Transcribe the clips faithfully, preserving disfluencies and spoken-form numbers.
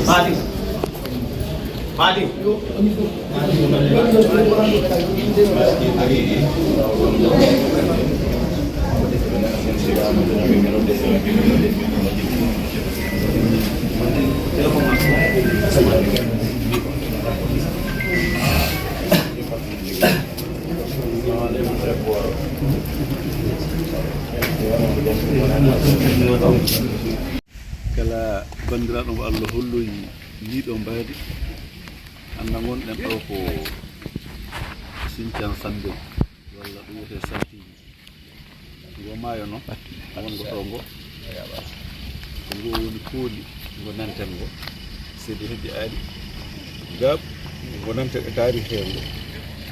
Fatim. Fatim. Kala banndiraaɗo mo Allah holloyi ndiɗo mbaadi, annda ngonɗen ɗo ko Sinthiane Sambel, walla ɗum wiyetee Santiji. Ngo maayo noon, wongo ɗo ngo. Ko ngo woni kooli ngo nanten ngo. Seydi Heddi Aali Gaab, ngo nanten e taarih he ngo.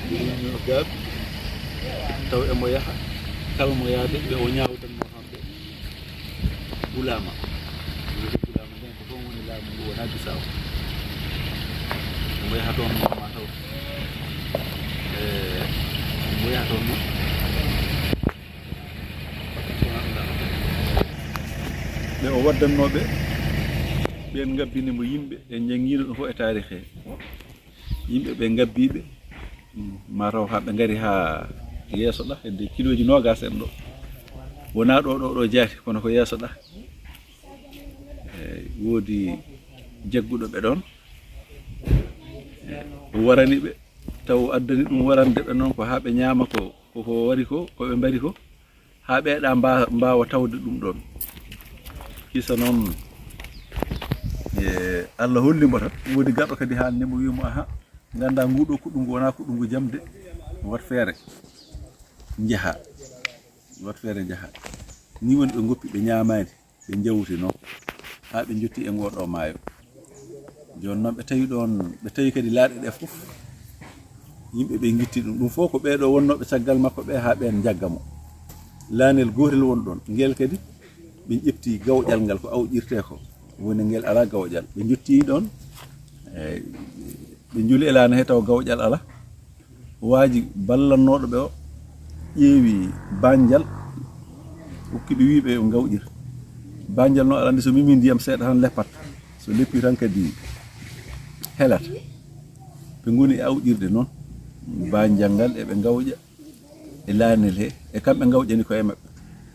Ɗum Gaab, taw emo yaha, kala mo yaade, ɓe o ñaawdanno hamɓe. Bulaama. Bulaama nden ko toon woni laamu ngu wonaa Bisaawo. Omo yaha toon noon ma taw. E, omo yaha toon noon. Ɓe o waddannooɓe, ɓeen ngabbini mo yimɓe, en njanngiino ɗum fof e taarih he. Yimɓe ɓe ngabbiiɓe, mm, mataw haa ɓe ngari haa yeeso ɗa, hedde kilooji noogaas en ɗo. Wonaa ɗo, ɗo, ɗo jaati, kono ko yeeso ɗa. Eey, woodi jagguɗo ɓe ɗoon. Eey, o warani ɓe, taw o addani ɗum warande ɓe noon ko haa ɓe ñaama ko, ko, ko wari ko, ko ɓe mbari ko. Haa ɓeeɗa mba-, mbaawa tawde ɗum ɗoon. Kisa noon, e, Allah holli mbo tan, woodi garɗo kadi haalni mo, wii mo, "Aha, nganndaa nguɗo kuɗɗungu wonaa kuɗɗungu jamde, wat feere njaha, wat feere njaha." Nii woni ɓe ngoppi, ɓe ñaamaani, ɓe njawti noon, haa ɓe njotti e ngoo ɗoo maayo. Jooni noon ɓe tawi ɗoon, ɓe tawi kadi laaɗe ɗe fof, yimɓe ɓe ngitti ɗum. Ɗum fof ko ɓee ɗoo wonnooɓe caggal makko ɓee haa ɓeen njagga mo. Laanel gootel won ɗoon, ngel kadi ɓe ƴetti gawƴal ngal ko awƴirtee ko, woni ngel alaa gawƴal. Ɓe njottii ɗoon, e, ɓe njuli e laana he taw gawƴal alaa. Waaji ballannooɗo ɓe o ƴeewi baanjal, hokki ɓe, wii ɓe yo ngawƴir. Baanjal noon aɗa anndi so memi ndiyam seeɗa tan leppat. So leppi tan kadi helat. Ɓe ngoni e awƴirde noon. Baanjal ngal eɓe ngawƴa e laanel he. E kamɓe ngawƴani koye maɓɓe.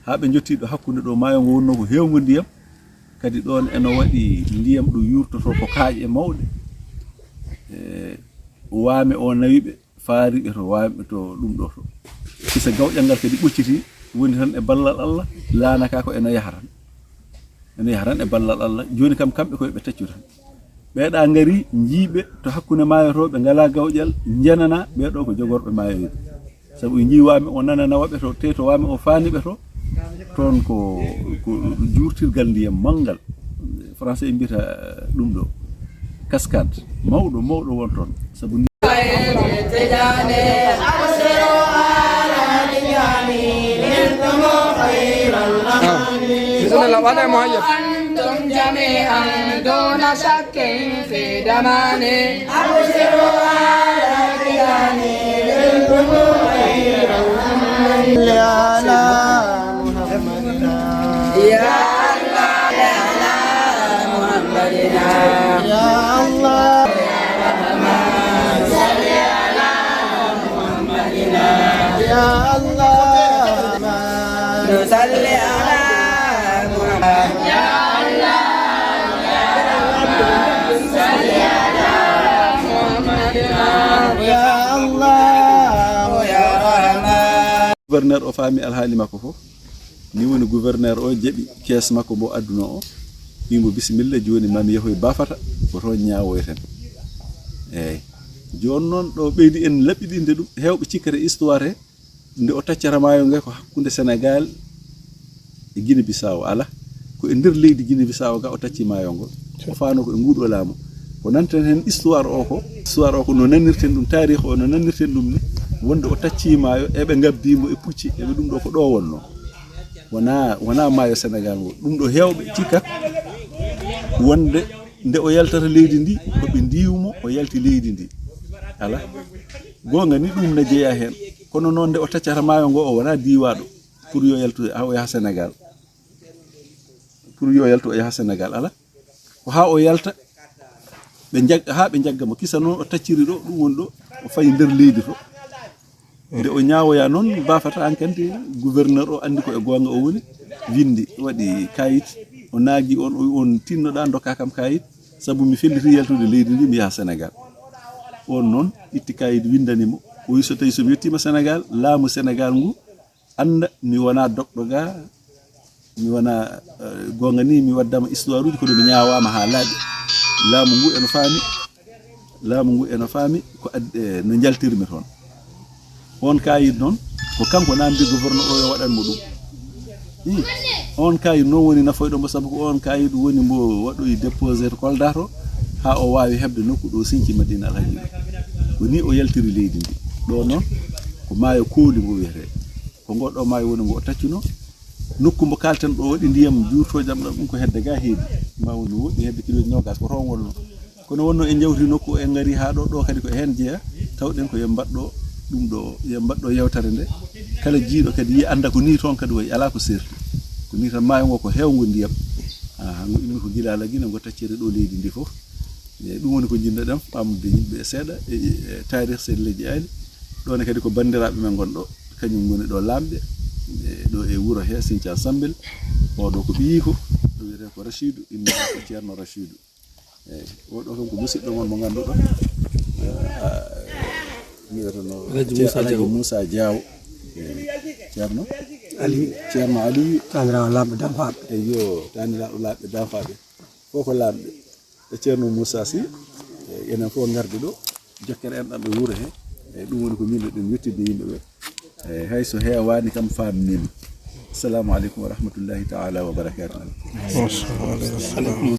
Haa ɓe njottii ɗo hakkunde ɗo maayo ngo wonnoo ko heewngo ndiyam. Kadi ɗoon eno waɗi ndiyam ɗo yuurtotoo ko kaaƴe mawɗe. E, waame o nawi ɓe. Faariiɓe to waawɓe to ɗum ɗo to. Kisa gawƴal ngal kadi ɓocciti, woni tan e ballal Allah, laana ka ko eno yaha tan. Eno yaha tan e ballal Allah. Jooni kam kamɓe koye ɓe taccu tan. Ɓeeɗa ngari, njiiɓe to hakkunde maayo to, ɓe ngalaa gawƴal, njanana ɓee ɗo ko jogorɓe maayo. Sabu ɓe njii waame o nanana waɓe to, te to waame o faani ɓe to, toon ko, ko juurtirgal ndiyam manngal. Français en mbiyata ɗum ɗo cascade. Mawɗo, mawɗo won toon. Sabu ni- Bismillah, waɗa e mo hayyat. أنتم جميعا دون شك في زماني. أبشروا على القيام بالدموع والأمان. صل على محمدنا. يا الله، صل على محمدنا. يا الله. يا الله. نصلي على محمد. يا الله، يا رب، صل على محمد. يا الله، يا رحمن. Gouverneur o faami alhaali makko fof. Ni woni gouverneur o jaɓi kees makko mbo adduno o. Wimo, "Bisimilla, jooni mami yahoy Bafata, ko toon ñaawoyten." Eey. Jooni noon ɗo ɓeydi en laɓɓiɗinde ɗum, heewɓe cikkata histoire he, nde o taccata maayo nge ko hakkunde Senegaal e Guinée Bissau, alaa. Ko e nder leydi Guinée Bissau ga o tacci maayo ngo. O faano ko e nguɗo laamu. Ko nanten heen histoire o ko, histoire o ko no nanirten ɗum, taarikh o no nanirten ɗum ni. Wonde o taccii maayo, eɓe ngabbii mo e pucci, eɓe ɗum ɗo ko ɗo wonno. Wonaa, wonaa maayo Senegaal ngo. Ɗum ɗo heewɓe cikkat wonde nde o yaltata leydi ndi, ko ɓe ndiiwu mo o yalti leydi ndi. Ala. Goonga ni ɗum ne jeyaa heen. Kono noon nde o taccata maayo ngo, o wonaa diiwaaɗo pour yo yaltu, haa o yaha Senegaal. Pour yo yaltu o yaha Senegaal, ala. Ko haa o yalta, ɓe njag-, haa ɓe njagga mo. Kisa noon o tacciri ɗo, ɗum woni ɗo, o fayi nder leydi to. Nde o ñaawoya noon, baafata an kanti gouverneur o anndi ko e goonga o woni, winndi, waɗi kayit, o naagi on, o wi on tinnoɗaa ndokka kam kayit, sabu mi felliti yaltude leydi ndi, mi yaha Senegaal. On noon itti kayit, winndani mo, o wi so tawi so mi yettiima Senegaal, laamu Senegaal ngu annda mi wonaa dokɗo ga, mi wonaa, eh, goonga ni mi waddama histoire uji, kono mi ñaawaama haa laaɓi. Laamu ngu eno faami, laamu ngu eno faami ko ad-, eh, no njaltirmi toon. On kayit noon, ko kanko namdi gouverneur o yo waɗan mo ɗum. Ii, on kayit noon woni nafoyɗo mo, sabu ko on kayit woni mbo waɗoyi déposé to Kolda to, haa o waawi heɓde nokku ɗo sinci Madina Alhaji ɗo. Ko ni o yaltiri leydi ndi. Ɗo noon, ko maayo Kooli ngo wiyetee. Ko ngo ɗo maayo woni ngo o taccuno. Nokku mbo kalten ɗo waɗi ndiyam juurtoojam ɗam, ɗum ko hedde ga heedi. Ma woni no woɗɗi hedde kilooji noogas ko toon wonno. Kono wonno en njawti nokku o, en ngari haa ɗo, ɗo kadi ko heen jeya. Tawɗen ko yo mbaɗɗo ɗum ɗo, yo mbaɗɗo yewtere nde. Kala jiiɗo kadi yi annda ko ni toon kadi wayi, alaa ko seerti. Ko ni tan maayo ngo ko heewngo ndiyam. Ah, ngo immi ko gila Lagine, ngo taccere ɗo leydi ndi fof. E ɗum woni ko njiɗnoɗen faamude yimɓe seeɗa e, e taarih seen leydi Aali. Ɗo ne kadi ko banndiraaɓe men ngon ɗo, kañum ngoni ɗo laamɓe, e ɗo e wuro he Sinthiou Sambel. Oɗo ko ɓiyiiko, ɗo wiyetee ko Rachidou, inna ko Ceerno Rachidou. Eyi, oɗo kam ko musidɗo mon mo ngannduɗaa. Eh, a, wiyeteno Alhaji Ceer-, Moussa Alhaji Diaw. Moussa Diaw. Eyi, Ceerno? Aliou. Ceerno Aliou. Taaniraawo laamɓe Danfaaɓe. Eyyo, taaniraaɗo laamɓe Danfaaɓe. Fof ko laamɓe. E Ceerno Moussa Sy, e enen fof ngarde ɗo, jokkere enɗam e wuro he. E ɗum woni ko min eɗen yettinde yimɓe ɓe. E hay so heewaani kam faamniima. Assalamu aleykum wa rahmatullahi taala wa barakatuh. Wa aleykum salam.